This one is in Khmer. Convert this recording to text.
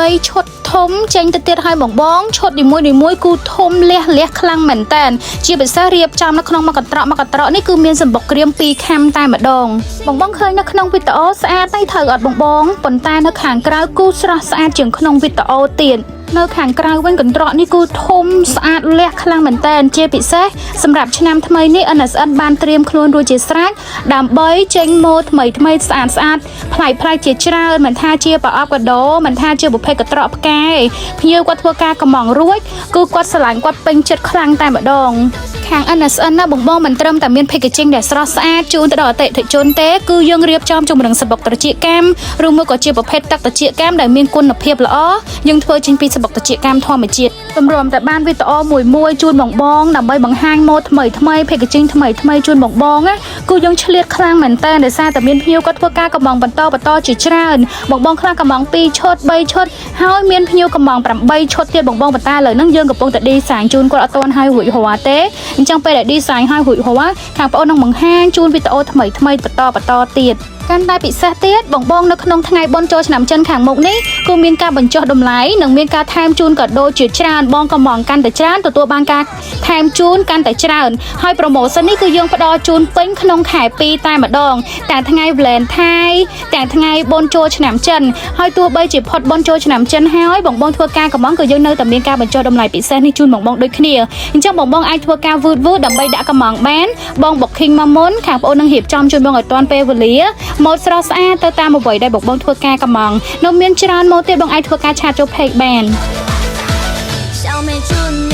3ឈុតធំចេញទៅទៀតឲ្យបងបងឈុតនីមួយនីមួយៗគឺធំលះលះខ្លាំងមែនតើជាពិសេសរៀបចំនៅក្នុងមួយកន្ត្រកមួយកន្ត្រកនេះគឺមានសម្បុកក្រៀម2ខាំតែម្ដងបងបងឃើញនៅក្នុងវីដេអូស្អាតតែត្រូវអត់បងបងប៉ុន្តែនៅខាងក្រៅគឺស្រស់ស្អាតជាងក្នុងវីដេអូទៀតនៅខាងក្រៅវិញកន្ត្រកនេះគឺធំស្អាតលះខ្លាំងមែនតើជាពិសេសសម្រាប់ឆ្នាំថ្មីនេះ NSN បានត្រៀមខ្លួនរួចជាស្រេចដើម្បីចេញម៉ូថ្មីថ្មីស្អាតស្អាតប្លែកប្លែកជាច្រើនមិនថាជាប្រអប់កាដូមិនថាជាប្រភេទកន្ត្រកផ្កាយភ្ញៀវគាត់ធ្វើការកម្មង់រួចគឺគាត់ស្រឡាញ់គាត់ពេញចិត្តខ្លាំងតែម្ដងខាង NSN ណាបងបងមិនត្រឹមតែមាន packaging ដែលស្រស់ស្អាតជូនទៅដល់អតិថិជនទេគឺយើងរៀបចំជំរឹងសំបុកត្រចៀកកម្មឬមួយក៏ជាប្រភេទទឹកត្រចៀកកម្មដែលមានគុណភាពល្អយើងធ្វើចេញពីសំបុកត្រចៀកកម្មធម្មជាតិទម្រាំតែបានវីដេអូមួយមួយជូនបងបងដើម្បីបង្ហាញម៉ូដថ្មីថ្មី packaging ថ្មីថ្មីជូនបងបងណាគឺយើងឆ្លៀតខ្លាំងមែនតើដោយសារតែមានភ្ញៀវគាត់ធ្វើការកម្មង់បន្តបន្តជាច្រើនបងបងខ្លះកម្មង់2ឈុត3ឈុតហើយមានភ្ញៀវកម្មង់8ឈុតទៀតបងបងប៉ុន្តែឥឡូវហ្នឹងយើងកំពុងតែ design ជូនគាត់អត់ទាន់ឲ្យរួចរាល់ទេអញ្ចឹងពេលដែល design ឲ្យរួចរាល់ខាងបងអូននឹងបង្ហាញជូនវីដេអូថ្មីថ្មីបន្តបន្តទៀតកាន់តែពិសេសទៀតបងបងនៅក្នុងថ្ងៃបុណ្យចូលឆ្នាំចិនខាងមុខនេះគឺមានការបញ្ចុះតម្លៃនិងមានការថែមជូនកាដូជាច្រើនបងកម្មង់កាន់តែច្រើនទទួលបានការថែមជូនកាន់តែច្រើនហើយ promotion នេះគឺយើងផ្ដល់ជូនពេញក្នុងខែ2តែម្ដងទាំងថ្ងៃ Valentine ទាំងថ្ងៃបុណ្យចូលឆ្នាំចិនហើយទោះបីជាផុតបុណ្យចូលឆ្នាំចិនហើយបងបងធ្វើការកម្មង់ក៏យើងនៅតែមានការបញ្ចុះតម្លៃពិសេសនេះជូនបងបងដូចគ្នាអញ្ចឹងបងបងអាចធ្វើការវឺតវឺតដើម្បីដាក់កម្មង់បានបង booking មកមុនខាងបងអូននឹងរៀបចំជូនបងឲ្យទាន់ពេលវេលាម៉ូដស្រស់ស្អាតទៅតាមអ្វីដែលបងបងធ្វើការកម្មង់នៅមានច្រើនម៉ូដទៀតបងអាចធ្វើការ chat ចូល page បាន 小美准